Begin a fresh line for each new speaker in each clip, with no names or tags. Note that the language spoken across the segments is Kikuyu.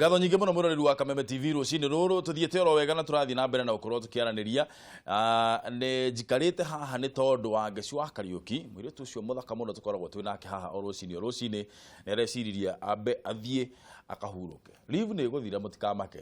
Ngatho nyingĩ mũno mwĩroreri wa Kameme TV rũcinĩ rũrũ, tũthiĩte oro wega na tũrathiĩ na mbere na gũkorwo tũkĩaranĩria. Nĩ njikarĩte haha nĩ tondũ wa Ngeci wa Kariũki, mũirĩtu ũcio mũthaka mũno tũkoragwo twĩ nake haha o rũcinĩ o rũcinĩ, nĩ areciririe ambe athiĩ akahurũke. Leave nĩ ĩgũthira, mũtikamake.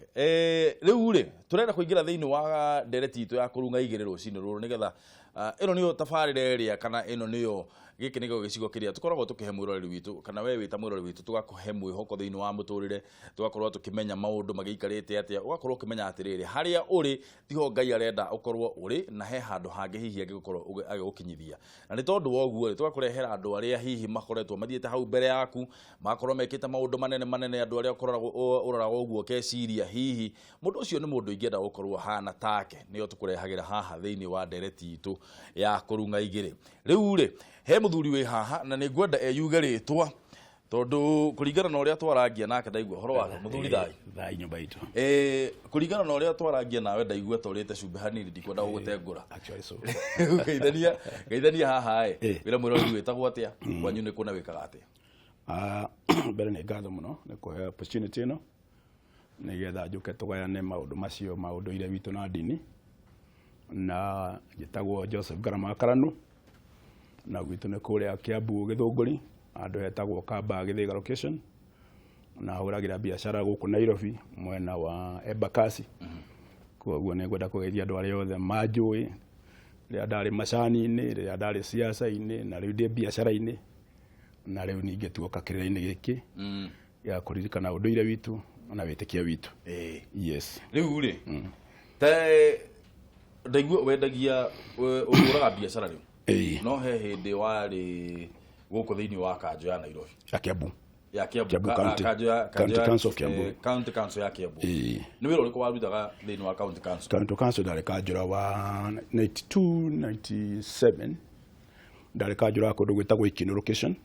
Rĩu rĩ, tũrenda kũingĩra thĩinĩ wa ndereti itũ ya kũrung'a igĩrĩ rũcinĩ rũrũ nĩgetha ĩno nĩyo tabarĩra ĩrĩa kana ĩno nĩyo gĩkĩ nĩkĩo gĩcigo kĩrĩa tũkoragwo tũkĩhe mwĩroreri witũ kana we wĩ ta mwĩroreri witũ, tũgakũhe mwĩhoko thĩinĩ wa mũtũrĩre, tũgakorwo tũkĩmenya maũndũ magĩikarĩte atĩa, ũgakorwo ũkĩmenya atĩrĩrĩ, harĩa ũrĩ tiho Ngai arenda ũkorwo ũrĩ, na he handũ hangĩ hihi angĩgũkorwo agĩgũkinyithia. Na nĩ tondũ wa ũguo rĩ, tũgakũrehera andũ arĩa hihi makoretwo mathiĩte hau mbere yaku, magakorwo mekĩte maũndũ manene manene, andũ arĩa ũkoragwo ũroraga ũguo ũkeciria hihi mũndũ ũcio nĩ mũndũ ingĩenda gũkorwo hana take. Nĩo tũkũrehagĩra haha thĩinĩ wa ndereti itũ ya kũrung'a igĩrĩ. Rĩu rĩ, he mũthuri wĩ haha na nĩ ngwenda eyuge rĩtwa, tondũ kũringana na ũrĩa twarangia nake ndaigua ũhoro wake. Mũthuri, thayũ.
Thayũ nyũmba itũ.
Kũringana na ũrĩa twarangia nawe ndaigua ta ũrĩte cumbĩ hanini, ndikwenda gũgũtengũra.
Actually so.
Geithania, geithania haha ĩ. Wĩra mwĩroreri wĩtagwo atĩa, kwanyu nĩ kũna, wĩkaga atĩa?
Mbere nĩ ngatho mũno nĩ kũhe opportunity ĩno nĩgetha njũke tũgayane maũndũ macio ma ũndũire witũ na ndini. Na njĩtagwo Joseph Ngarama wa Karanu, na gwitũ nĩ kũrĩa Kiambu Gĩthũngũri, handũ hetagwo Kamba Gĩthĩga location, na hũragĩra biacara gũkũ Nairobi mwena wa Embakasi. Koguo nĩ ngwenda kũgeithia andũ arĩa othe manjũĩ rĩrĩa ndarĩ macani-inĩ, rĩrĩa ndarĩ siasa-inĩ, na rĩu ndĩ biacara-inĩ, na rĩu ningĩ tuoka kĩrĩra-inĩ gĩkĩ gĩa kũririkana ũndũire witũ na wĩtĩkio witũ. Yes.
Rĩu rĩ, te ndaigua wendagia, ũhũraga biacara rĩu?
Ĩĩ.
No he hĩndĩ warĩ gũkũ thĩinĩ wa kanjũ ya Nairobi?
Ya Kiambu.
Ya Kiambu.
Kiambu County.
Kanjũ ya kanjũ
County
ya
Council of Kiambu.
County Council ya Kiambu.
Ĩĩ.
Nĩ wĩra ũrĩkũ warutaga thĩinĩ wa County Council?
County Council ndarĩ kanjũra wa 92 97, ndarĩ kanjũra wa kũndũ gwĩtagwo Ikino location.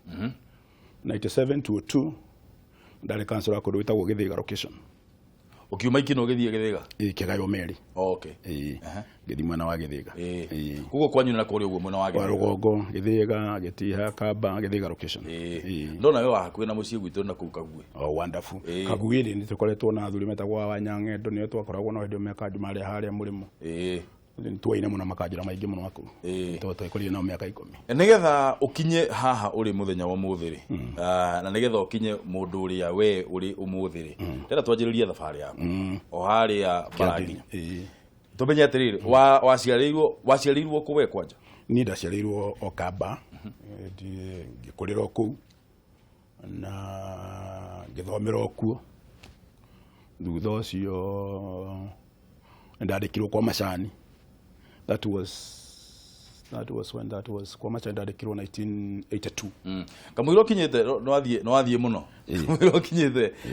97 to 2 ndarĩ kanjũra wa kũndũ gwĩtagwo Gĩthĩga location.
Ũkiuma Ikino ũgĩthiĩ Gĩthĩga?
Ĩĩ, kĩgaywo merĩ.
Oh, okay.
Ĩĩ, ngĩthiĩ mwena wa Gĩthĩga.
Ĩĩ. Koguo kwanyu na kũrĩa ũguo mwena wa
wa
Gĩthĩga?
Rũgongo, Gĩthĩga, Gĩtiha, Kamba, Gĩthĩga location.
Ĩĩ. Ndona we wa hakuhĩ na mũciĩ gwitũ na kũu Kaguĩ.
Oh, wonderful.
Ĩĩ.
Kaguĩ-rĩ, nĩ tũkoretwo na athuri metagwo wa Wanyang'endo, nĩo twakoragwo nao hĩndĩ ĩyo mekanjũ marĩa harĩa mũrĩmo. Nĩ tuoine mũno makanjũra maingĩ mũno aku. Tondũ twaikorire nao mĩaka 10.
Nĩgetha ũkinye haha ũrĩ mũthenya wa ũmũthĩ rĩ, na nĩgetha ũkinye mũndũ ũrĩa we ũrĩ ũmũthĩ rĩ, ndĩrenda twanjĩrĩrie thabarĩ yaku o harĩa Mbarangi. Tũmenye atĩrĩrĩ, waciarĩirwo kũ we kwanja?
Niĩ ndaciarĩirwo o Kamba, ngĩkũrĩra o kũu na ngĩthomera o kuo. Thutha ũcio nĩndandĩkirwo kwa macani. That was when that was kwa macani, ndandĩkirwo 1982.
Kamũira ũkinyĩte nĩwathiĩ mũno,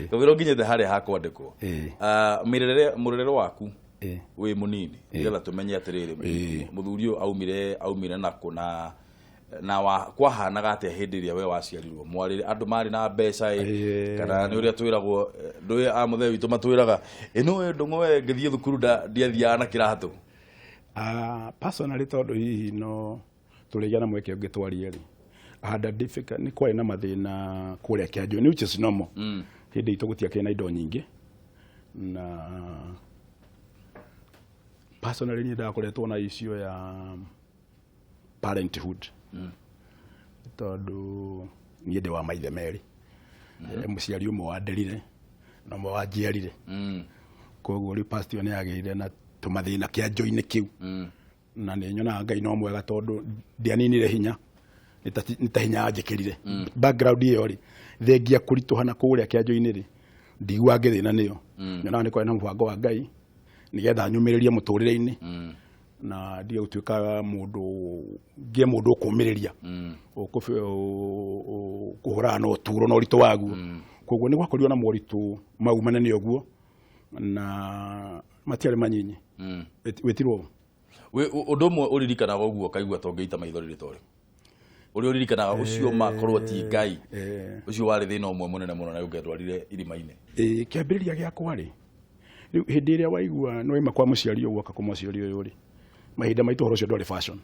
kamũira ũkinyĩte harĩa ha kwandĩkwo. Mĩrerere, mũrerere waku wĩ mũnini, nĩgetha tũmenye atĩrĩrĩ, mũthuri ũyũ aumire nakũ na wa kwahanaga atĩa hĩndĩ ĩrĩa we waciarirwo? Mwarĩ andũ marĩ na mbeca ĩ, kana nĩ ũrĩa twĩragwo, ndũĩ a mũthee witũ matwĩraga ĩno we ndũng'ũ, we ngĩthiĩ thukuru ndiathiaga na kĩratũ?
Personally, tondũ hihi no tũrĩgĩa na mweke ũngĩ twarie rĩ, I had a difficult, nĩ kwarĩ na mathĩna kũrĩa Kĩanjũ, which is normal. Hĩndĩ itũ gũtiakĩrĩ na indo nyingĩ, na personally niĩ ndakoretwo na issue ya parenthood, tondũ niĩ ndĩ wa maithe merĩ. Mũciari ũmwe wanderire na ũmwe wanjiarire. Koguo rĩu past ĩyo nĩ yagĩire na tũmathĩna kĩanjo-inĩ kĩu, na nĩ nyonaga Ngai no mwega tondũ ndianinire hinya, nĩ ta hinya anjĩkĩrire background ĩyo rĩ, thengia kũritũha na kũrĩa kĩanjo-inĩ rĩ, ndiguaga ngĩthĩna nĩyo. Nyonaga nĩ kwarĩ na mũbango wa Ngai nĩgetha nyũmĩrĩrie mũtũrĩre-inĩ na ndige gũtuĩka mũndũ, ngĩe mũndũ ũkũmĩrĩria ũkũhũrana na ũtũro na ũritũ waguo. Koguo nĩ gwakorirwo na moritũ mau manene ũguo na matiarĩ manyinyi. Wĩtirwo
Ũndũ ũmwe ũririkanaga ũguo ũkaigua ta ũngĩita maithori rĩtwa rĩ, ũrĩa ũririkanaga ũcio makorwo ti Ngai, ũcio warĩ thĩna ũmwe mũnene mũno na ũngĩatwarire irima-inĩ?
Ĩĩ, kĩambĩrĩria gĩakwa rĩ, rĩu hĩndĩ ĩrĩa waigua nĩ waima kwa mũciari ũyũ woka kwa mũciari ũyũ rĩ, mahinda maitũ ũhoro ũcio ndwarĩ fashion.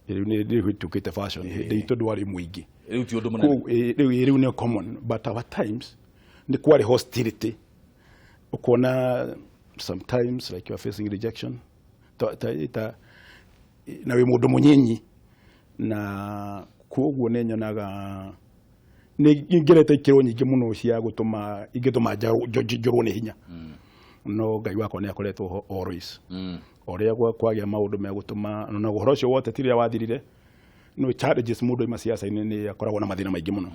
Rĩu nĩ rĩu ĩtuĩkĩte fashion, hĩndĩ itũ ndwarĩ mũingĩ.
Rĩu ti ũndũ mũnene.
Rĩu nĩ common, but our times Nĩ kwarĩ hostility, ũkona sometimes like you are facing rejection ta na wĩ mũndũ mũnyinyi, na koguo nĩ nyonaga nĩ ngerete ikĩro nyingĩ mũno cia gũtũma ingĩtũma njũrwo nĩ hinya, no Ngai wakwa nĩ akoretwo ho always. O rĩrĩa kwagĩa maũndũ megũtũma na ũhoro ũcio wa ũteti rĩrĩa wathirire, no challenges, mũndũ aima ciaca-inĩ nĩ akoragwo na mathĩna maingĩ mũno.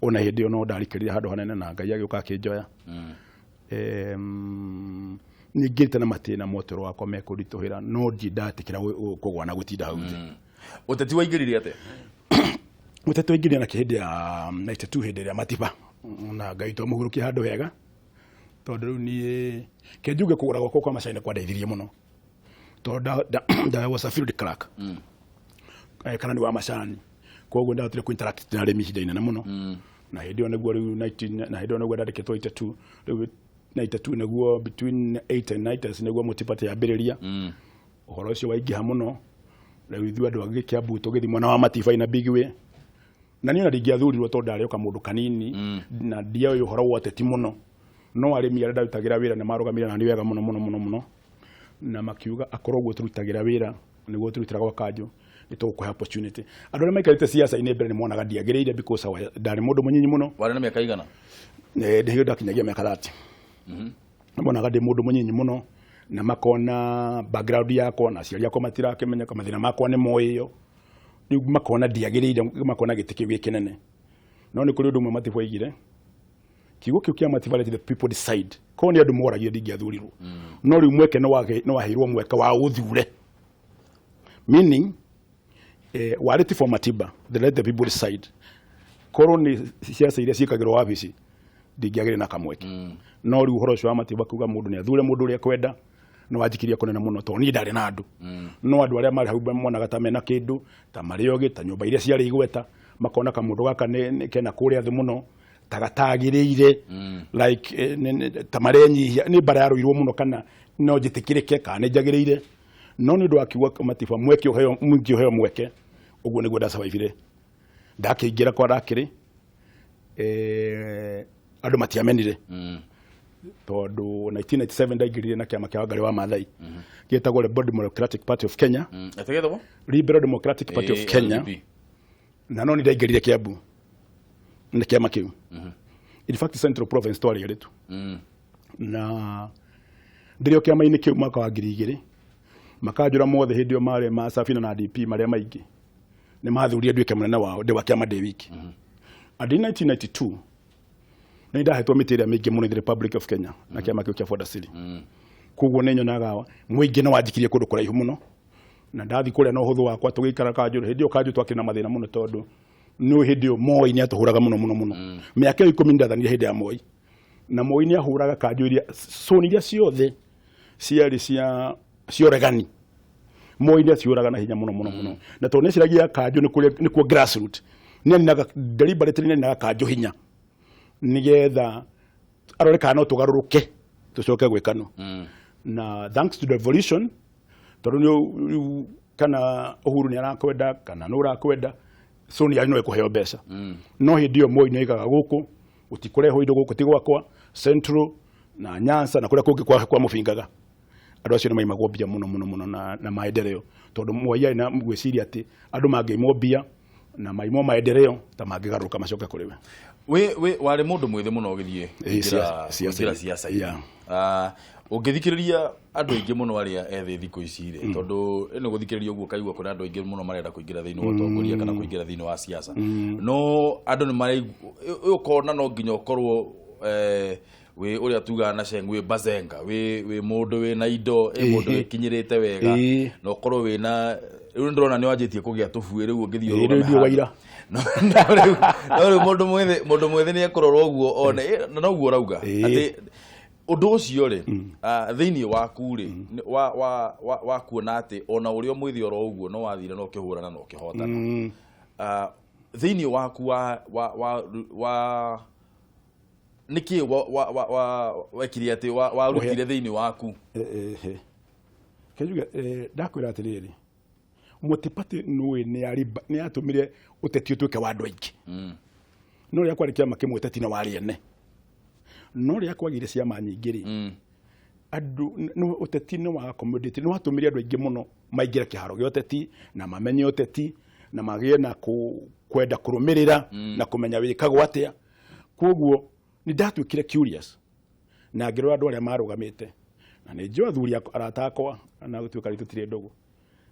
Ona hĩndĩ ĩyo no ndarikĩrire handũ hanene na Ngai agĩũka akĩnjoya. Ningĩte na matĩna motoro wakwa mekũritũhĩra, no ndirĩ ndatĩkĩra kũgwa na gũtinda hau thĩ.
Ũteti waingĩrire atĩa?
Ũteti waingĩrire na hĩndĩ ya 92, hĩndĩ ĩrĩa Matiba na Ngai twamũhurũkia handũ hega, tondũ rĩu niĩ ke njuge kũgũra gwakwa kwa macani kwandeithirie mũno, tondũ was a field clerk, karani wa macani, koguo ndahotire kũ interact na arĩmi ihinda inene mũno. Na hĩndĩ ĩyo nĩguo rĩu 19 na hĩndĩ ĩyo nĩguo ndandĩkĩtwo 82, rĩu 92 nĩguo, between 8 and 90 nĩguo Multiparty yambĩrĩria. Ũhoro ũcio waingĩha mũno, rĩu ithuĩ andũ a Kĩambu tũgĩthiĩ mwena wa Matiba na big way, na niĩ ona ndingĩathurirwo tondũ ndarĩ o kamũndũ kanini na ndioĩ ũhoro wa ũteti mũno, no arĩmi arĩa ndarutagĩra wĩra nĩ marũgamire nani wega mũno mũno mũno mũno, na makiuga akorwo ũguo tũrutagĩra wĩra nĩguo tũrutĩra gwa kanjũ, nĩ tũgũkũhe opportunity. Andũ arĩa maikarĩte ciaca-inĩ mbere nĩ monaga ndiagĩrĩire because ndarĩ mũndũ mũnyinyi mũno.
Warĩ na mĩaka igana?
Ndĩ ndakinyagia mĩaka 30. Monaga ndĩ mũndũ mũnyinyi mũno na makona background yakwa na aciari akwa matirakĩmenya, mathĩna makwa nĩ moĩyo, rĩu makona ndiagĩrĩire, makona gĩtĩ kĩu gĩ kĩnene. No nĩ kũrĩ ũndũ ũmwe Matiba oigire, kiugo kĩu kĩa Matiba, "Let the people decide." Korwo nĩ andũ moragia, ndingĩathurirwo, no rĩu mweke nĩ waheirwo, mweke wa ũthure, meaning warĩ ti for Matiba, the let the people decide. Korwo nĩ ciaca iria ciĩkagĩrwo wabici, ndingĩagĩrĩ na kamweke, no rĩu ũhoro ũcio wa Matiba kuga mũndũ nĩ athure mũndũ ũrĩa ekwenda nĩ wanjikirie kũnene mũno, tondũ niĩ ndarĩ na andũ, no andũ arĩa marĩ hau monaga ta mena kĩndũ, ta marĩ ogĩ, ta nyũmba iria ciarĩ igweta, makona kamũndũ gaka nĩ kena kũrĩa thĩ mũno, ta gatagĩrĩire, like ta marenyihia. Nĩ mbara yarũirwo mũno kana no njĩtĩkĩrĩke kana nĩ njagĩrĩire, no nĩ ũndũ wa kiugo Matiba, mweke ũheo, mũingĩ ũheo mweke, ũguo nĩguo ndasurvivire, ndakĩingĩra kwa ndakĩrĩ andũ matiamenire, tondũ 1997 ndaingĩrire na kĩama kĩa Wangarĩ wa Maathai gĩtagwo Liberal Democratic Party of Kenya.
Etĩgĩtagwo?
Liberal Democratic Party of Kenya.
LDP.
Na no nĩ ndaingĩrire Kiambu nĩ kĩama kĩu, in fact Central Province twarĩ erĩ tu. Na ndĩrĩ o kĩama-inĩ kĩu mwaka wa 2000, makanjũra mothe hĩndĩ ĩyo marĩ ma Safina na DP marĩa maingĩ nĩ mathurire nduĩke mũnene wao, ndĩ wa kĩama ndĩ wiki. And in 1992 nĩ ndahetwo mĩtĩ ĩrĩa mĩingĩ mũno in the Republic of Kenya na kĩama kĩu kĩa Ford Asili. Koguo nĩ nyonaga mũingĩ nĩ wanjikirie kũndũ kũraihu mũno, na ndathi kũrĩa na ũhũthũ wakwa, tũgĩikara kanjũ. Hĩndĩ ĩyo kanjũ twakĩrĩ na mathĩna mũno, tondũ nĩ hĩndĩ ĩyo Moi nĩ atũhũraga mũno mũno mũno. Mĩaka ĩyo 10 ndathanire hĩndĩ ya Moi, na Moi nĩ ahũraga kanjũ iria cũni iria ciothe ciarĩ cia ũregani. Moi nĩ aciũraga na hinya mũno mũno mũno, na tondũ nĩ aciragia kanjũ nĩ kũrĩa nĩkuo grassroot, nĩ aninaga deliberately, nĩ aninaga kanjũ hinya nĩgetha arore kana no tũgarũrũke tũcoke gwĩkano. Na thanks to the revolution, tondũ nĩ rĩu kana Uhuru nĩ arakwenda kana nĩ ũrakwenda, so nĩ no ĩkũheo mbeca. No hĩndĩ ĩyo Moi nĩ oigaga gũkũ gũtikũrehwo indo, gũkũ ti gwakwa, Central na Nyanza na kũrĩa kũngĩ kwa mũbingaga. Andũ acio nĩ maimagwo mbia mũno mũno mũno na maendeleo, tondũ Moi arĩ na gwĩciria atĩ andũ mangĩimwo mbia na maimwo maendeleo ta mangĩgarũrũka macoke kũrĩ we.
Wĩ warĩ mũndũ mwĩthĩ mũno ũgĩthiĩ
siasa-inĩ.
Kũingĩra siasa-inĩ. Ũngĩthikĩrĩria andũ aingĩ mũno arĩa ethĩ thikũ ici rĩ, tondũ ĩno gũthikĩrĩria ũguo kaigua kũrĩ andũ aingĩ mũno marenda kũingĩra thĩinĩ wa ũtongoria kana kũingĩra thĩinĩ wa siasa, no andũ nĩ maraigua ũkona no nginya ũkorwo wĩ ũrĩa tugaga na Sheng, wĩ bazenga, wĩ mũndũ wĩna indo, ĩ mũndũ wĩkinyĩrĩte wega, na ũkorwo wĩna rĩu nĩ ndĩrona nĩ wanjĩtie kũgĩa tũbuĩ rĩu ũngĩthiĩ ũrũgame
rĩu ndiũ
handũ.
Waira.
No rĩu mũndũ mwĩthĩ nĩ ekũrora ũguo one na noguo ũrauga atĩ ũndũ ũcio rĩ, thĩinĩ waku rĩ, wa kuona atĩ ona ũrĩa mwĩthĩ oro ũguo no wathire na ũkĩhũrana na ũkĩhotana, thĩinĩ waku wa nĩkĩ wa wekire atĩ warutire thĩinĩ waku?
Kenjuge ndakwĩra atĩrĩrĩ, Multiparty nũĩ nĩ yatũmire ũteti ũtuĩke wa andũ aingĩ, no rĩrĩa kwarĩ kĩama kĩmwe, ũteti nĩ warĩ ene. No rĩrĩa kwagĩire ciama nyingĩ rĩ, andũ no ũteti nĩ wa accommodate, nĩ watũmire andũ aingĩ mũno maingĩre kĩharo gĩa ũteti na mamenye ũteti na magĩe na kwenda kũrũmĩrĩra na kũmenya wĩkagwo atĩa. Koguo nĩ ndatuĩkire curious na ngĩrora andũ arĩa marũgamĩte, na nĩ njũĩ athuri arata akwa, na gũtuĩka rĩ tũtirĩ ndũgũ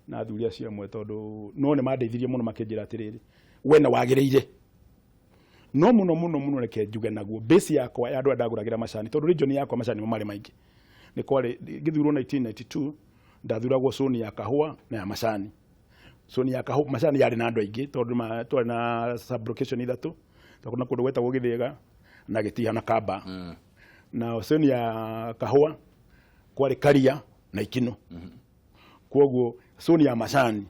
na athuri acio amwe, tondũ no nĩ mandeithirie mũno makĩnjĩra atĩrĩrĩ, we nĩ wagĩrĩire. No mũno mũno mũno reke njuge naguo base yakwa ya andũ arĩa ndagũragĩra macani, tondũ region yakwa macani nĩmo marĩ maingĩ. Nĩ kwarĩ ngĩthurwo 1992 ndathuragwo zone ya kahũa na ya macani. Zone ya kahũa macani yarĩ na andũ aingĩ, tondũ twarĩ na sub location ithatũ, tondũ na kũndũ gwetagwo Gĩthĩga na Gĩtiha na Kamba. Na zone ya kahũa kwarĩ Karia na Ikino. Koguo zone ya macani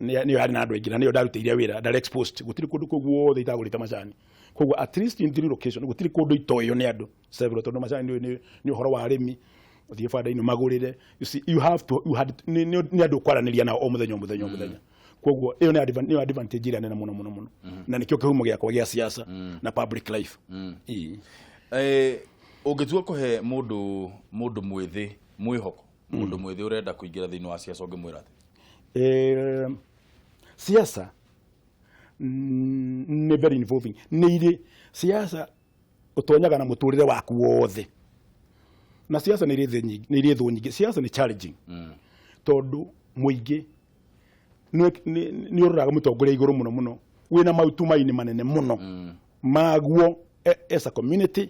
nĩyo yarĩ na andũ aingĩ na nĩyo ndarutĩire wĩra, ndarĩ exposed, gũtirĩ kũndũ kũu guothe itagũrĩte macani. Koguo at least in three location gũtirĩ kũndũ itoĩo nĩ andũ several, tondũ macani nĩ ũhoro wa arĩmi, ũthiĩ banda-inĩ magũrĩre, you see, you have to, you had, nĩ andũ ũkwaranĩria nao o mũthenya o mũthenya o mũthenya. Koguo ĩyo nĩyo advantage ĩrĩa nene mũno mũno mũno, na nĩkĩo kĩhumo gĩakwa gĩa siasa na public life. Ĩĩ.
Ũngĩtua kũhe mũndũ mwĩthĩ mwĩhoko, mũndũ mwĩthĩ ũrenda kũingĩra thĩinĩ wa siasa, ũngĩmwĩra atĩa?
Siasa nĩ very involving, nĩ irĩ siasa ũtonyaga na mũtũrĩre waku wothe, na siasa nĩ irĩ thĩ nyingĩ, nĩ irĩ thũ nyingĩ. Siasa nĩ challenging tondũ mũingĩ nĩ ũroraga mũtongoria igũrũ mũno mũno, wĩna mautumaini manene mũno maguo as a community,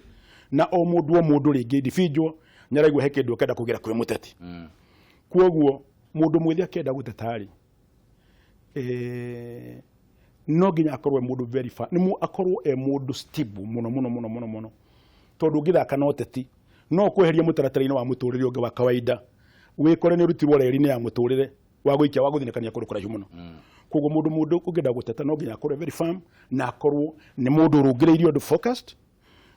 na o mũndũ o mũndũ rĩngĩ individual nĩ araigua he kĩndũ akenda kũgera kwĩ mũteti. Koguo mũndũ mwĩthĩ akĩenda gũteta rĩ, no nginya akorwo e mũndũ very nĩ akorwo e mũndũ stable mũno mũno mũno mũno mũno, tondũ ũngĩthaka na ũteti no ũkweheria mũtaratara-inĩ wa mũtũrĩre ũngĩ wa kawaida, wĩkore nĩ ũrutirwo reri-inĩ ya mũtũrĩre wa gũikia wa gũthinĩkania kũndũ kũraihu mũno. Koguo mũndũ ũngĩenda gũteta no nginya akorwo very firm na akorwo nĩ mũndũ ũrũngĩrĩirie ũndũ focused,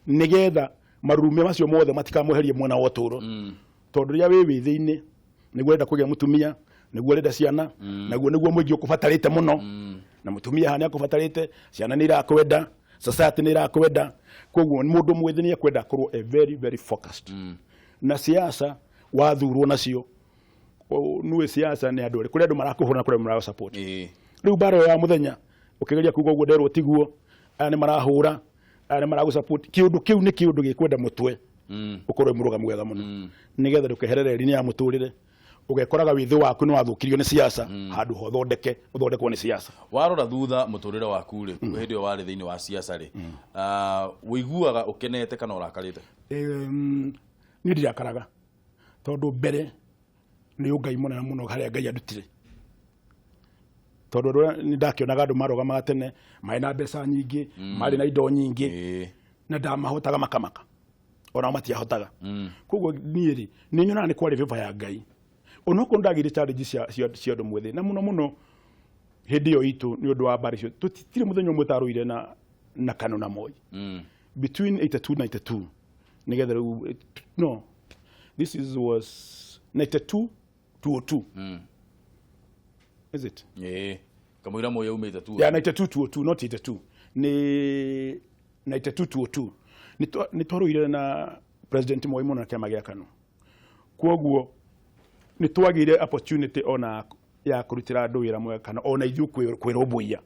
nĩgetha marurumĩ macio mothe matikamweherie mwena wa ũtũũro. Tondũ rĩrĩa wĩ wĩthĩ-inĩ nĩguo ũrenda kũgĩa mũtumia, nĩguo ũrenda ciana, naguo nĩguo mũingĩ ũkũbatarĩte mũno, na mũtumia haha nĩ akũbatarĩte, ciana nĩ irakwenda, society nĩ irakwenda. Koguo mũndũ mwĩthĩ nĩ ekwenda akorwo e very very focused. Na siasa wathurwo nacio, nĩũĩ siasa nĩ andũ kũrĩ andũ marakũhũra na kũrĩ andũ maragũ support. Rĩu mbara ĩyo ya mũthenya ũkĩgeria kuga ũguo nderwo tiguo, aya nĩ marahũra, aya nĩ maragũ support, kĩũndũ kĩu nĩ kĩũndũ gĩkwenda mũtwe ũkorwo wĩ mũrũgamu wega mũno, nĩgetha ndũkeherere reri-inĩ ya mũtũrĩre, ũgekoraga wĩthĩ waku nĩ wathũkirio nĩ siasa handũ ha ũthondeke ũthondekwo nĩ siasa.
Warora thutha mũtũrĩre waku rĩ, hĩndĩ ĩyo warĩ thĩinĩ wa siasa rĩ, ũiguaga ũkenete kana ũrakarĩte?
Niĩ ndirakaraga, tondũ mbere nĩ ũngai mũnene mũno harĩa Ngai andutire, tondũ andũ arĩa nĩ ndakĩonaga andũ marũgamaga tene marĩ na mbeca nyingĩ, marĩ na indo nyingĩ, na ndamahotaga makamaka, onao matiahotaga. Koguo niĩ rĩ, nĩ nyonaga nĩ kwarĩ favor ya Ngai, onokorwo ndagĩire challenge cia ũndũ mwĩthĩ, na mũno mũno hĩndĩ ĩyo itũ nĩ ũndũ wa mbara icio tũtirĩ mũthenya ũmwe tarũire na Kanu na Moi. Between 82 92, nĩgetha rĩu, no, this is was 92 202, is it?
Ĩĩ, kamũira Moi aumĩte tu.
Yeah, 92 202, not 82, nĩ 92 202. Nĩ twarũire na President Moi mũno na kĩama gĩa Kanu. Koguo nĩ twagĩire opportunity ona ya kũrutĩra andũ wĩra mwega kana ona ithuĩ kwĩrũmbũiya.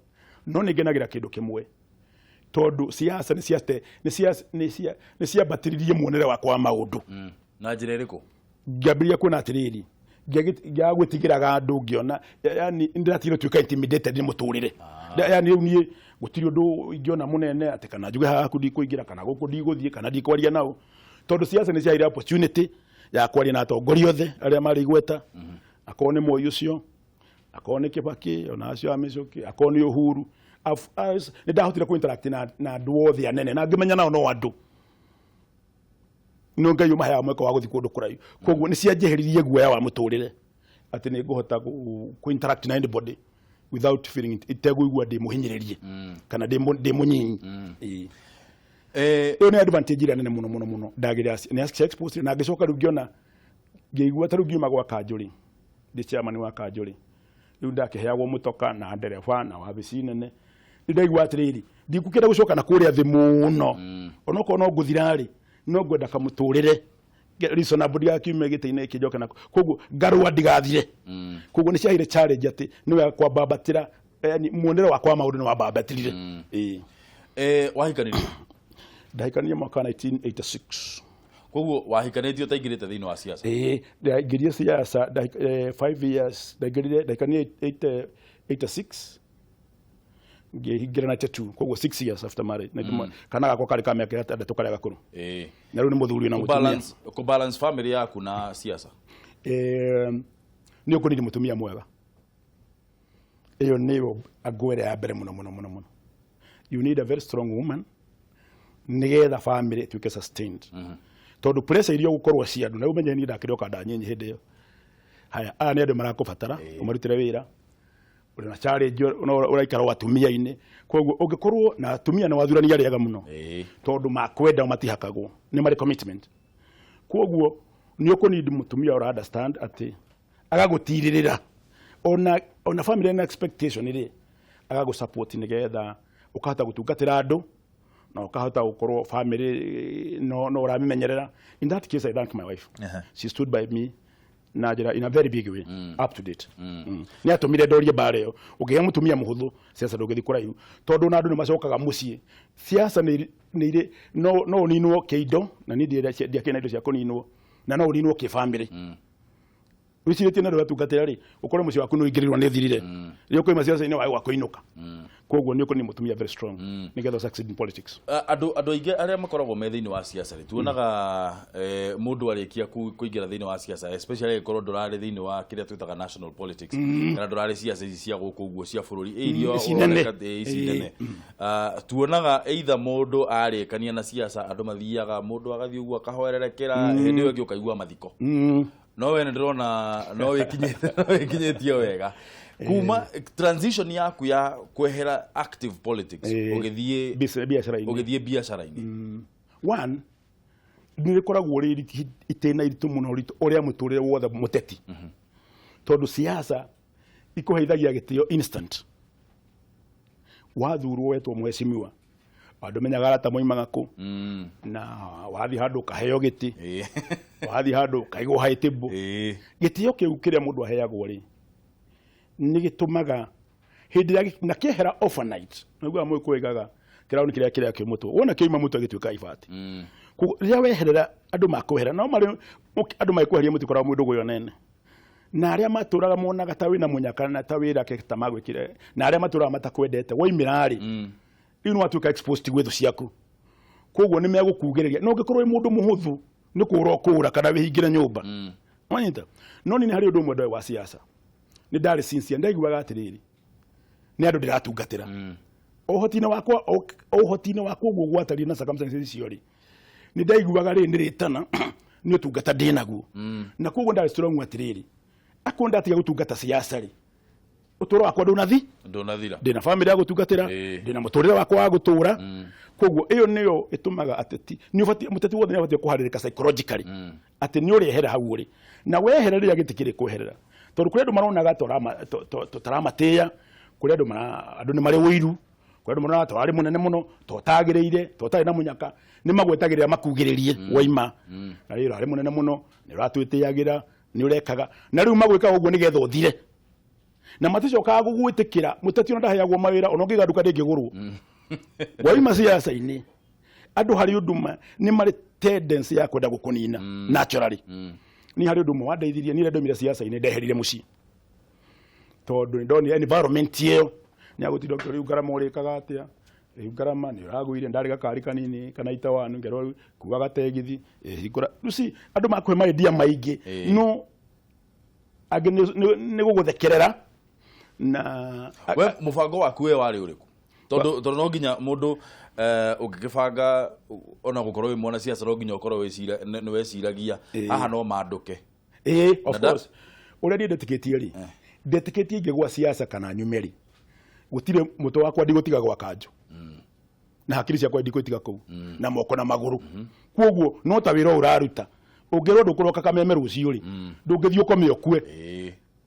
No nĩ ngenagĩra kĩndũ kĩmwe, tondũ siasa nĩ ciambatĩririe muonere wakwa wa maũndũ.
Na njĩra ĩrĩkũ?
Ngĩambĩrĩria kuona atĩrĩrĩ, ngĩaga gwĩtigĩraga andũ, ngĩona yani ndĩratigire gũtuĩka intimidated nĩ mũtũrĩre. Yani rĩu niĩ gũtirĩ ũndũ ingĩona mũnene atĩ kana njuge haha haku ndikũingĩra, kana gũkũ ndigũthiĩ, kana ndikwaria nao, tondũ siasa nĩ ciaheire opportunity ya kwaria na atongoria othe arĩa marĩ igweta, akorwo nĩ Moi ũcio, akorwo nĩ Kibaki, ona acio a Mĩcũkĩ, akorwo nĩ Uhuru. Nĩ ndahotire kũ interact na andũ othe anene na ngĩmenya nao no andũ, no Ngai ũmaheaga mweke wa gũthiĩ kũndũ kũraihu. Koguo nĩ cianjeheririe guoya wa mũtũrĩre atĩ nĩ ngũhota kũ interact na anybody without feeling it, itegũigua ndĩ mũhinyĩrĩrie kana ndĩ mũnyinyi. Ĩĩ. Ĩyo nĩ advantage ĩrĩa nene mũno mũno mũno ndagĩrĩra nĩ expose, na ngĩcoka rĩu ngĩona ngĩigua ta rĩu ngiuma gwa kanjũ rĩ, ndĩ chairman wa kanjũ rĩ, rĩu ndakĩheagwo mũtoka na ndereba na wabici nene, nĩ ndaigua atĩrĩrĩ, ndikũkĩenda gũcoka na kũrĩa thĩ mũno, onokorwo no ngũthira rĩ. No ngwenda kamũtũrĩre reasonable, ndigakiume gĩtĩ-inĩ gĩkĩ njoke nako, koguo ngarũa ndigathire. Koguo nĩ ciaheire challenge atĩ nĩ wega kwambambatĩra, yani muonere wakwa wa maũndũ nĩ wambambatĩrire. Ĩĩ.
Wahikanirie?
Ndahikanirie mwaka wa 1986.
Koguo wahikanĩtie ũtaingĩrĩte thĩinĩ wa siasa?
Ĩĩ, ndaingĩrire siasa 5 years ndaingĩrire, ndahikanirie 80 86, ngĩhingĩra 92, koguo 6 years after marriage. Kana gakwa karĩ ka mĩaka 6 karĩa gakũrũ. Na rĩu nĩ mũthuri na mũtumia.
Balance, balance family yaku na siasa.
Nĩ ũkũnini mũtumia mwega, ĩyo nĩyo ngwere ya mbere mũno mũno mũno mũno. You need a very strong woman nĩgetha family ĩtuĩke sustained, tondũ pressure iria ũgũkorwo cia andũ, na ũmenye niĩ ndakĩrĩ o kanda nyinyi hĩndĩ ĩyo. Haya, aya nĩ andũ marakũbatara ũmarutĩre wĩra, ũrĩ na challenge no ũraikara o atumia-inĩ. Koguo ũngĩkorwo na atumia nĩ wathurania arĩa ega mũno, tondũ makwenda matihakagwo, nĩ marĩ commitment. Koguo nĩ ũkũnidi mũtumia ũra understand atĩ agagũtirĩrĩra ona family na expectation rĩ, agagũ support nĩgetha ũkahota gũtungatĩra andũ na ũkahota gũkorwo family no ũramĩmenyerera. In that case, I thank my wife. She stood by me na njĩra in a very big way up to date. Nĩ atũmire ndorie mbara ĩyo. Ũngĩgĩa mũtumia mũhũthũ, siasa ndũngĩthiĩ kũraihu, tondũ na andũ nĩ macokaga mũciĩ. Siasa nĩ irĩ no ũninwo kĩindo, na niĩ ndiakĩrĩ na indo cia kũninwo, na no ũninwo kĩbamĩrĩ. Wĩcirĩtie na andũ atungatĩra rĩ, ũkore mũciĩ waku nĩ ũingĩrĩrwo nĩ thirire rĩrĩa ũkoima siasa-inĩ wage gwa kũinũka. Koguo nĩ ũkũnina mũtumia very strong nĩgetha succeed in politics.
Andũ aingĩ arĩa makoragwo me thĩinĩ wa siasa rĩ, tuonaga mũndũ arĩkia kũingĩra thĩinĩ wa siasa, especially angĩkorwo ndũrarĩ thĩinĩ wa kĩrĩa twĩtaga national politics kana ndũrarĩ siasa ici cia gũkũ ũguo cia bũrũri, iria
Ici nene.
ũroneka, ici nene. Ah, tuonaga either mũndũ arĩkania na siasa, andũ mathiaga, mũndũ agathiĩ ũguo akahoererekera, hĩndĩ ĩyo ĩngĩ ũkaigua mathiko. No we nĩ ndĩrona no wĩkinyĩtie wega kuma transition yaku ya kwehera active politics ũgĩthiĩ
biacara-inĩ.
Ũgĩthiĩ biacara-inĩ.
One, nĩ rĩkoragwo rĩ itĩna iritũ mũno ritũ ũrĩa mũtũrĩre wothe mũteti, tondũ siasa ikũheithagia gĩtĩo instant. Wathurwo wetwo mheshimiwa, andũ menyaga arata moimaga kũ, na wathiĩ handũ ũkaheo gĩtĩ, wathiĩ handũ ũkaigwo high table. Gĩtĩo kĩu kĩrĩa mũndũ aheagwo rĩ, nĩ gĩtũmaga hĩndĩ ĩrĩa na kĩehera overnight. Naguo mũgĩkũyũ oigaga kĩrauni kĩrĩa kĩ mũtwe wona kĩoima mũtwe gĩtuĩka ibati. Koguo rĩrĩa weherera andũ makwehera no marĩ andũ magĩkweheria, mũtikoragwo mwĩ ndũgũ ĩyo nene na arĩa matũraga monaga ta wĩna mũnyaka na ta wĩra ke ta magwĩkire, na arĩa matũraga matakwendete woimĩra rĩ, rĩu nĩ watuĩka exposed gwĩ thũ ciaku. Koguo nĩ megũkugĩrĩria, na ũngĩkorwo wĩ mũndũ mũhũthũ nĩ kũũra ũkũũra kana wĩhingĩre nyũmba. Wanyita? No niĩ nĩ harĩ ũndũ ũmwe ndoĩ wa siasa, nĩ ndarĩ sincere, ndaiguaga atĩrĩrĩ, nĩ andũ ndĩratungatĩra ũhoti-inĩ wakwa, ũhoti-inĩ wakwa ũguo gwatariĩ na circumstances icio rĩ, nĩ ndaiguaga rĩ nĩ rĩtana nĩ ũtungata ndĩ naguo, na koguo ndarĩ strong atĩrĩrĩ, akorwo ndatiga gũtungata siasa rĩ, ũtũũro wakwa ndũnathi
Ndũnathira.
Ndĩna family ya gũtungatĩra, ndĩna mũtũrĩre wakwa wa gũtũra. Koguo ĩyo nĩyo ĩtũmaga ateti nĩ ũbatiĩ, mũteti wothe nĩ abatiĩ kũharĩrĩka psychologically atĩ nĩ ũrĩehera hau ũrĩ, na wehera rĩrĩa gĩtĩ kĩrĩ kweherera, tondũ kũrĩ andũ maronaga tũtaramatĩĩa, kũrĩ andũ andũ nĩ marĩ ũiru, kũrĩ andũ maronaga twarĩ mũnene mũno, totagĩrĩire, totarĩ na mũnyaka, nĩ magwetagĩrĩra makugĩrĩrie waima na rĩrĩ ũrarĩ mũnene mũno, nĩ ũratwĩtĩagĩra, nĩ ũrekaga, na rĩu magwĩkaga ũguo nĩgetha ũthire na maticokaga gũgwĩtĩkĩra. Mũteti ona ndaheagwo mawĩra, ona ũngĩiga nduka ndĩngĩgũrwo waima siasa-inĩ. Andũ harĩ ũndũ nĩ marĩ tendency ya kwenda gũkũnina naturally. Ni harĩ ũndũ ũmwe wandeithirie niĩ rĩrĩa ndaumire siasa-inĩ, ndeherire mũciĩ, tondũ nĩ ndonire environment ĩyo nĩ agũtinda ũkĩũria, rĩu ngarama ũrĩkaga atĩa, rĩu ngarama nĩ ũragũire ndarĩ gakari kanini kana itawanu ngerwo rĩu kuga gategithi hingũra. Rĩu si andũ makũhe maidia maingĩ, no angĩ nĩ gũgũthekerera na
We mũbango waku we warĩ ũrĩkũ? Tondũ no nginya mũndũ ũngĩkĩbanga ona gũkorwo wĩ mwana siasa, no nginya ũkorwo nĩ weciragia haha no mandũke.
Ĩĩ, of course. Ũrĩa niĩ ndetĩkĩtie rĩ, ndetĩkĩtie ingĩgwa siasa kana nyume rĩ, gũtirĩ mũtwe wakwa ndigũtiga gwa kanjũ, na hakiri ciakwa ndikũitiga kũu, na moko na magũrũ. Koguo no ta wĩra ũyũ ũraruta, ũngĩrwo ndũkũroka kameme rũciũ rĩ, ndũngĩthiĩ ũkome ũkue,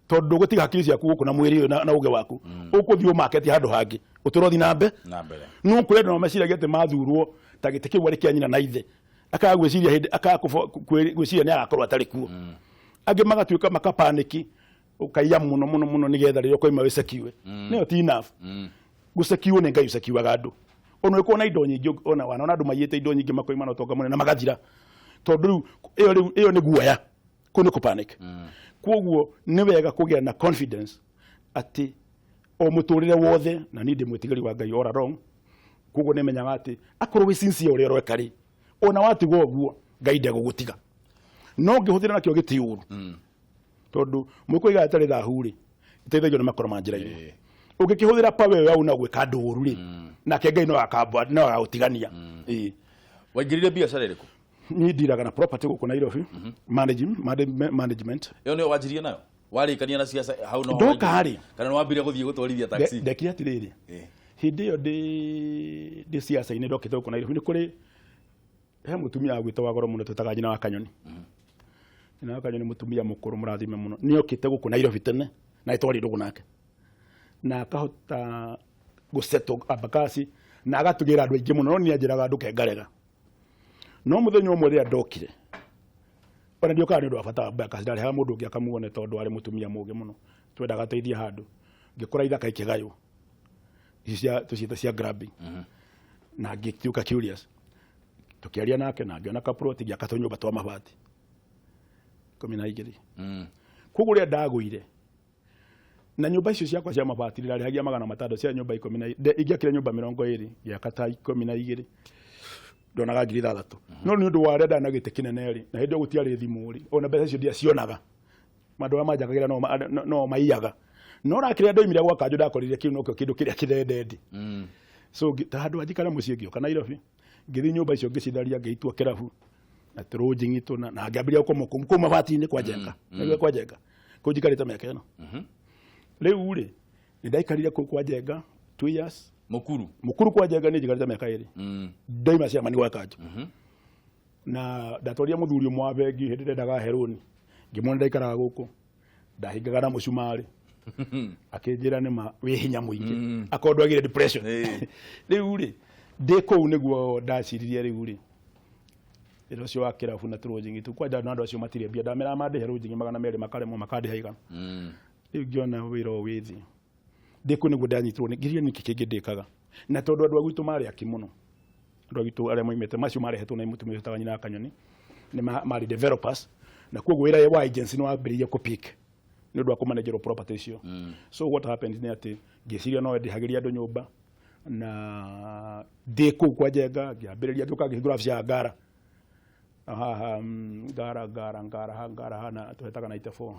tondũ ndũgũtiga hakiri ciaku gũkũ na mwĩrĩ ũyũ na ũgĩ waku, ũkũthiĩ ũmaketi handũ hangĩ ũtũre ũthiĩ na mbe
Na mbere.
No kũrĩ andũ nao meciragia atĩ mathurwo ta gĩtĩ kĩu arĩ kĩa nyina na ithe. Akaga gwĩciria hĩndĩ akaga gwĩciria nĩ agakorwo atarĩ kuo. Angĩ magatuĩka makapaniki, ũkaiya mũno mũno mũno nĩgetha rĩrĩa ũkoima wĩsekiwe. Nĩyo ti enough. Gũsekiwo nĩ Ngai ũsekiwaga andũ. Ona ũkorwo na indo nyingĩ, ona wanona andũ maiyĩte indo nyingĩ makoima na ũtonga mũnene na magathira, tondũ rĩu ĩyo, rĩu ĩyo nĩ guoya, kũu nĩ kũpanic. Koguo nĩ wega kũgĩa na confidence atĩ o mũtũrĩre wothe, na niĩ ndĩ mwĩtigĩri wa Ngai all along, koguo nĩ menyaga atĩ akorwo wĩ sincere ũrĩa ũreka rĩ, ona watigwo ũguo Ngai ndegũgũtiga. No ngĩhũthĩra nakĩo gĩtĩ ũru, tondũ mũkũiga ĩtarĩ thahu rĩ, ĩteithagio nĩ makoro ma njĩra-inĩ. Ũngĩkĩhũthĩra power ĩyo yau na gwĩka andũ ũru rĩ, nake Ngai no akamba no agagũtigania. Ĩĩ.
Waingĩrire biacara ĩrĩkũ?
Niĩ ndiraga na property gũkũ Nairobi, management.
Ĩyo nĩyo wanjirie nayo warĩkania na ciaca hau no?
Ndoka rĩ.
Kana nĩ wambire gũthiĩ gũtwarithia taxi?
Ndekire atĩrĩrĩ, hĩndĩ ĩyo ndĩ ciaca-inĩ, ndokĩte gũkũ Nairobi, nĩ kũrĩ he mũtumia wagwĩtwo wa goro mũno twĩtaga nyina wa Kanyoni. Nyina wa Kanyoni, mũtumia mũkũrũ mũrathime mũno, nĩ okĩte gũkũ Nairobi tene na ĩtwarĩ ndũgũ nake na akahota gũsettle Embakasi na agatugĩra andũ aingĩ mũno, no niĩ anjĩraga ndũke ngarega. No mũthenya ũmwe rĩrĩa ndokire, ona ndiokaga nĩ ũndũ wa bata wa Embakasi, ndarĩhaga mũndũ ũngĩ akamuone tondũ arĩ mũtumia mũũgĩ mũno, twendaga ateithie handũ. Ngĩkora ithaka ikĩgaywo ici cia tũciĩta cia grabbing, na ngĩtuĩka curious. Tũkĩaria nake na ngĩona kaploti, ngĩaka tũnyũmba twa mabati 12. Koguo rĩrĩa ndagũire na nyũmba icio ciakwa cia mabati, ndarĩhagia 600 cia nyũmba ikũmi na ingĩakire nyũmba 20, ngĩaka ta 12, ndonaga 6,000. No nĩ ũndũ wa arĩa ndarĩ na gĩtĩ kĩnene rĩ, na hĩndĩ ĩyo gũtiarĩ thimũ rĩ, ona mbeca icio ndiacionaga. Andũ arĩa manjakagĩra no maiyaga. No rakĩrĩa ndoimire gwa kanjũ, ndakorire kĩu nokĩo kĩndũ kĩrĩa kĩthendendi. So ta handũ hanjikare mũciĩ, ngĩũka Nairobi, ngĩthiĩ nyũmba icio ngĩcitharia, ngĩitua kĩrabu na tũrũnjing'i tũna, na ngĩambĩrĩria gũkoma kũu mabati-inĩ kwa Njenga. Nĩguo kwa Njenga kũu njikarĩte mĩaka ĩno rĩu rĩ. Nĩ ndaikarire kũu kwa Njenga 2 years.
Mũkuru?
Mũkuru kwa Njenga, nĩ njikarĩte mĩaka 2. Ndoima ciamani gwa kanjũ na ndatwarire mũthuri ũmwe wa bengi hĩndĩ ndendaga herũni, ngĩmuona ndaikaraga gũkũ, ndahingaga na mũcumarĩ, akĩnjĩra nĩ ma wĩ hinya mũingĩ, akorwo ndwagire depression. Rĩu rĩ, ndĩ kũu nĩguo ndaciririe rĩu rĩ, wĩra ũcio wa kĩrabu na tũrũnjing'i tu kwanja, na andũ acio matirĩ mbia. Ndamera mandĩhe rũnjing'i 200, makaremwo, makandĩha 100. Rĩu ngĩona wĩra ũyũ wĩ thĩ. Ndĩ kũu nĩguo ndanyitirwo nĩ ngiria nĩkĩ kĩngĩ ndĩkaga, na tondũ andũ a gwitũ marĩ aki mũno, andũ a gwitũ arĩa moimĩte macio marehetwo na mũtumia ũcio wĩtagwo nyina wa Kanyoni nĩ marĩ developers, na koguo wĩra wa agency nĩ wambĩrĩirie kũ-pick nĩ ũndũ wa kũmanagerwo property icio. So what happened nĩ atĩ ngĩciria no ndĩhagĩria andũ nyũmba, na ndĩ kũu kwa Njenga ngĩambĩrĩria, ngĩũka ngĩhingũra wabici ya Ngara haha, Ngara Ngara Ngara ha Ngara hana twetaga 94,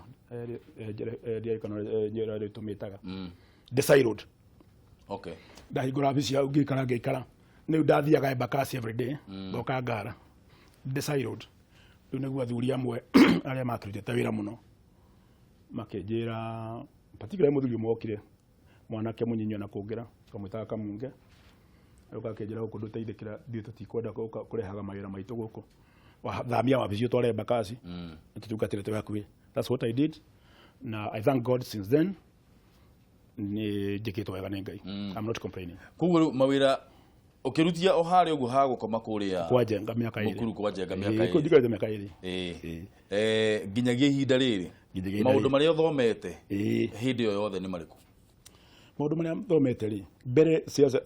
ndiarĩ kana njĩra ĩrĩa tũmĩtaga Desai Road. Ndahingũra wabici hau, ngĩikara ngĩikara. Rĩu ndathiaga Embakasi every day, ngoka Ngara Desai Road. Rĩu nĩguo athuri amwe arĩa makĩrutĩte wĩra mũno makĩnjĩra, particularly mũthuri ũmwe okire, mwanake mũnyinyi ona kũngĩra, kamwĩtaga Kamunge, rĩu akĩnjĩra gũkũ ndũteithĩkĩra, ithuĩ tũtikwenda gũka kũrehaga mawĩra maitũ gũkũ. Thamia wabici ũtware Embakasi, tũtungatĩre twĩ hakuhĩ. That's what I did, na I thank God, since then nĩ njĩkĩtwo wega nĩ Ngai. I'm not complaining.
Koguo rĩu mawĩra ũkĩrutia o harĩa ũguo ha gũkoma kũrĩa
kwa Njenga mĩaka 2.
Mũkuru kwa Njenga mĩaka
2.
2.
Njikarĩte mĩaka 2.
Nginyagia ihinda rĩrĩ.
Nginyagia ihinda
Maũndũ
rĩrĩ.
marĩa ũthomete hĩndĩ ĩyo yothe nĩ marĩkũ?
Maũndũ marĩa thomete rĩ, mbere siasa,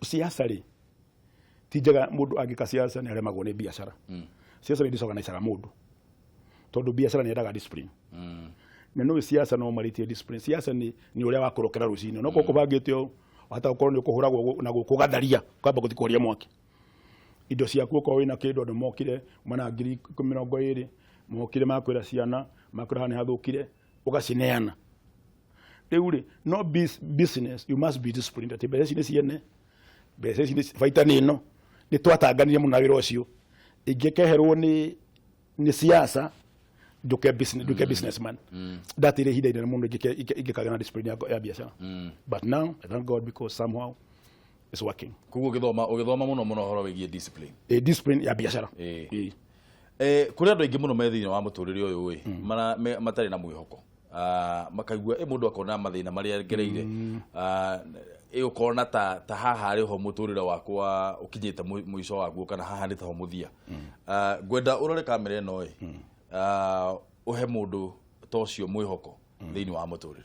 siasa rĩ ti njega. Mũndũ angĩka siasa nĩ aremagwo nĩ biacara. Siasa nĩ disorganizaga mũndũ, tondũ biacara nĩ yendaga discipline, na nĩ siasa no marĩtie discipline. Siasa nĩ ũrĩa wakũrokera rũcinĩ, no korwo kũbangĩte ũũ, hata ũkorwo nĩ ũkũhũragwo na gũkũ gatharia, kwamba gũthiĩ kũhoria mwaki indo ciaku. Okorwo wĩna kĩndũ, andũ mokire mana 20,000, mokire makwĩra ciana, makwĩra haha nĩ hathũkire, ũgacineana. Rĩu rĩ, no business you must be disciplined, atĩ mbeca ici nĩ ciene, mbeca ici nĩ baita nĩ ĩno. Nĩ twatanganire mũno na wĩra ũcio. Ingĩkeherwo nĩ siasa nduke business, nduke businessman, ndatĩire ihinda inene mũno ingĩkagĩa na discipline ya biacara. But now I thank God because somehow it's working.
Koguo ũgĩthoma mũno mũno ũhoro wĩgiĩ discipline.
Discipline ya biacara.
Kũrĩ andũ aingĩ mũno me thĩinĩ wa mũtũrĩre ũyũ ĩ matarĩ na mwĩhoko. Makaigua mũndũ akona mathĩna marĩa ngereire. Ũkona ta haha arĩ ho mũtũrĩre wakwa ũkinyĩte mũico waguo, kana haha nĩ taho mũthia. Ngwenda ũrore kamera ĩno ĩ, ũhe mũndũ ta ũcio mwĩhoko thĩinĩ wa mũtũrĩre.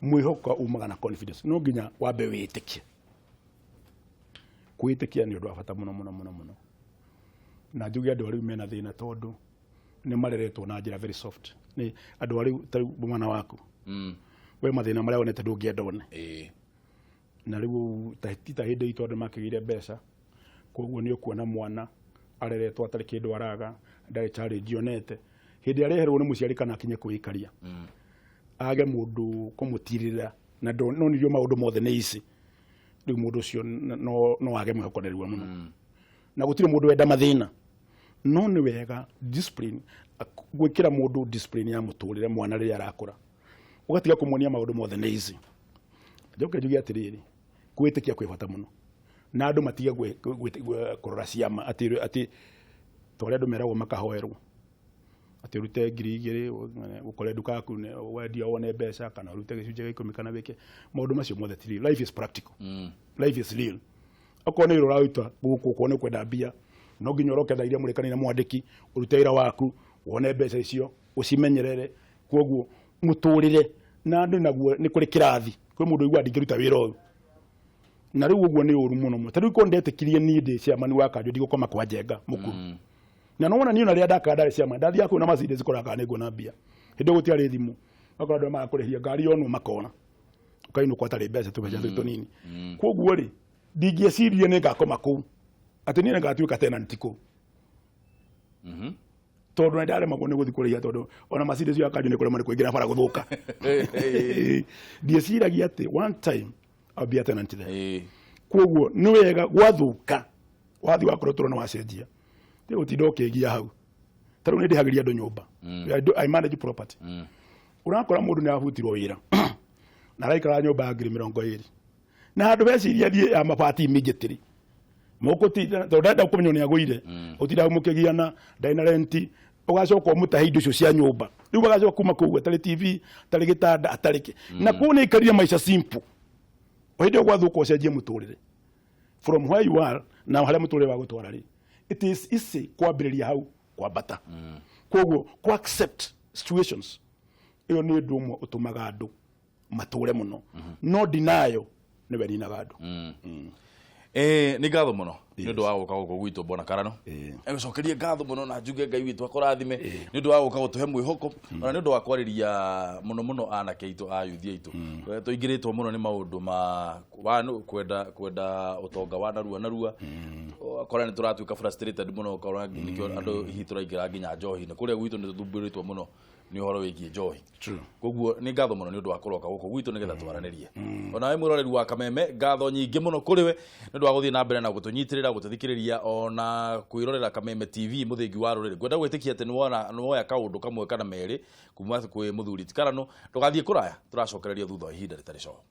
Mwĩhoko umaga na confidence. No nginya wambe wĩtĩkie. Kwĩtĩkia nĩ ũndũ wa bata mũno mũno mũno mũno, na njuge andũ arĩu mena thĩna tondũ nĩ mareretwo na njĩra very soft. Nĩ andũ arĩu, ta rĩu mwana waku, we mathĩna marĩa wonete ndũngĩenda one. Na rĩu ti ta hĩndĩ itũ andũ makĩgĩire mbeca, koguo nĩ ũkuona mwana areretwo atarĩ kĩndũ araga, ndarĩ challenge onete. Hĩndĩ areherwo nĩ mũciari kana akinye kwĩikaria, age mũndũ kũmũtirĩra na nonirio maũndũ mothe nĩ ici, rĩu mũndũ ũcio no age mwĩhoko narua mũno. Na gũtirĩ mũndũ wenda mathĩna, no nĩ wega discipline, gwĩkĩra mũndũ discipline ya mũtũrĩre. Mwana rĩrĩa arakũra, ũgatiga kũmuonia maũndũ mothe nĩ ici. Njoke njuge atĩrĩrĩ, kwĩtĩkia kwĩ bata mũno, na andũ matige kũrora ciama, atĩ ta ũrĩa andũ meragwo makahoerwo atĩ ũrute 2000, ũkore nduka yaku wendia wone mbeca, kana ũrute gĩcunjĩ gĩa 10, kana wĩke maũndũ macio mothe. Ti real. Life is practical. Life is real. Okorwo nĩ wĩra ũraruta gũkũ, okorwo nĩ ũkwenda mbia, no nginya ũroke thaa iria mũrĩkanĩire mwandĩki, ũrute wĩra waku, wone mbeca icio, ũcimenyerere. Koguo mũtũrĩre na andũ naguo nĩ kũrĩ kĩrathi. Kwĩ mũndũ ũiguaga ndingĩruta wĩra ũyũ, na rĩu ũguo nĩ ũru mũno mũno. Ta rĩu korwo ndetĩkirie niĩ ndĩ chairman wa kanjũ, ndigũkoma kwa Njenga mũkuru. Na nĩwona niĩ ona rĩrĩa ndakaga ndarĩ chairman, ndathiaga kũu na Mercedes kũrora kana nĩnguona mbia. Hĩndĩ ĩyo gũtiarĩ thimũ, okorwo andũ marakũrĩhia ngari yonwo makona, ũkainũka ũtarĩ mbeca, tũbeca tũu tũnini. Koguo rĩ, ndingĩeciririe nĩ ngakoma kũu, atĩ niĩ nĩngatuĩka tenant kũu, tondũ nĩ ndaremagwo nĩ gũthiĩ kũrĩhia, tondũ ona Mercedes ya kanjũ nĩ kũremwo nĩ kũingĩra bara gũthũka. Ndieciragia atĩ one time I'll be a tenant there. Koguo nĩ wega gwathũka, wathiĩ wakorwo tũrona wacenjia, ti gũtinda ũkĩgia hau. Ta rĩu nĩ ndĩhagĩria andũ nyũmba. I manage property. Ũrakora mũndũ nĩ abutirwo wĩra na araikara nyũmba ya 20,000, na handũ meciria thiĩ ya mabati immediately mũkũtinda, tondũ ndenda kũmenya nĩ agũire, ũtinda mũkĩgiana, ndarĩ na renti, ũgacoka ũmũtahe indo icio cia nyũmba. Rĩu agacoka kuma kũu atarĩ TV, atarĩ gĩtanda, atarĩ kĩ. Na kũu nĩ aikarire maica simple. O hĩndĩ ĩyo gwathũka, ũcenjie mũtũrĩre from where you are na harĩa mũtũrĩre wa gũtwara rĩ, it is easy kwambĩrĩria hau kwambata. Koguo ku accept situations ĩyo nĩ ũndũ ũmwe ũtũmaga andũ matũre mũno, no denial nĩwe ninaga andũ.
Nĩ ngatho mũno nĩ ũndũ wa gũka gũkũ gwitũ, Bwana Karano. Egũcokerie ngatho mũno na njuge Ngai witũ akũrathime nĩ ũndũ wa gũka gũtũhe mwĩhoko, ona nĩ ũndũ wa kwarĩria mũno mũno anake aitũ, a yuthi aitũ. Tũingĩrĩtwo mũno nĩ maũndũ ma wa kwenda ũtonga wa narua narua, ũgakora nĩ tũratuĩka frustrated mũno, ũkora nĩkĩo andũ hihi tũraingĩra nginya njohi-inĩ. Kũrĩa gwitũ nĩ tũthumbũrĩtwo mũno nĩ ũhoro wĩgiĩ njohi. Koguo nĩ ngatho mũno nĩ ũndũ wa kũroka gũkũ gwitũ nĩgetha twaranĩrie. Onawe mwĩroreri wa Kameme, ngatho nyingĩ mũno kũrĩ we nĩ ũndũ wa gũthiĩ na mbere na gũtũnyitĩrĩra, gũtũthikĩrĩria, ona kwĩrorera Kameme TV, mũthingi wa rũrĩrĩ. Ngwenda gwĩtĩkia atĩ nĩwoya kaũndũ kamwe kana merĩ kuma kwĩ mũthuri ti Karano. Ndũgathiĩ kũraya, tũracokereria thutha wa ihinda rĩtarĩ coho.